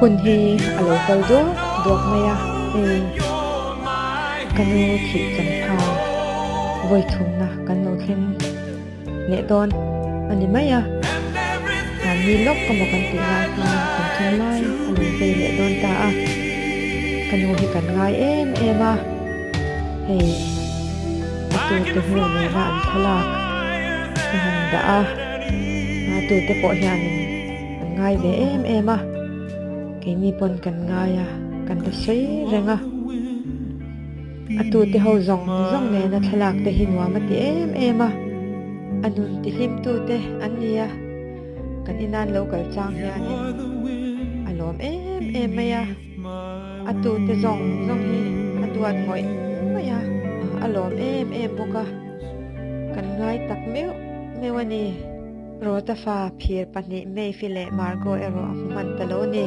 Hun hi a lo kal duak duak mai a, hei ka nu thih champha vawi thumna kan lo thleng leh dawn a ni mai a, mahni lawk ka maw kan tih lai khan kum thum lai a lo vei leh dawn ta a, ka nu hi kan ngai em em a, hei a tute hnu nena an thlalak ka han dah a, a tute pawh hianin an ngai ve em em a, keini pawn kan ngai a, kan la sawi reng a. A tute ho zawng zawng nena thlalak te hi nuam a ti em em a, a nun tihlim tute an ni a, kan inan lo kal chang hianin a lawm em em mai a, a tute zawng zawng hi a duat ngawih ngawih a, a lawm em em bawk a, kan ngai tak meuh meuh a ni. Rota fa phir pahnih Meifi leh Margot erawh a hmu hman ta lo ni.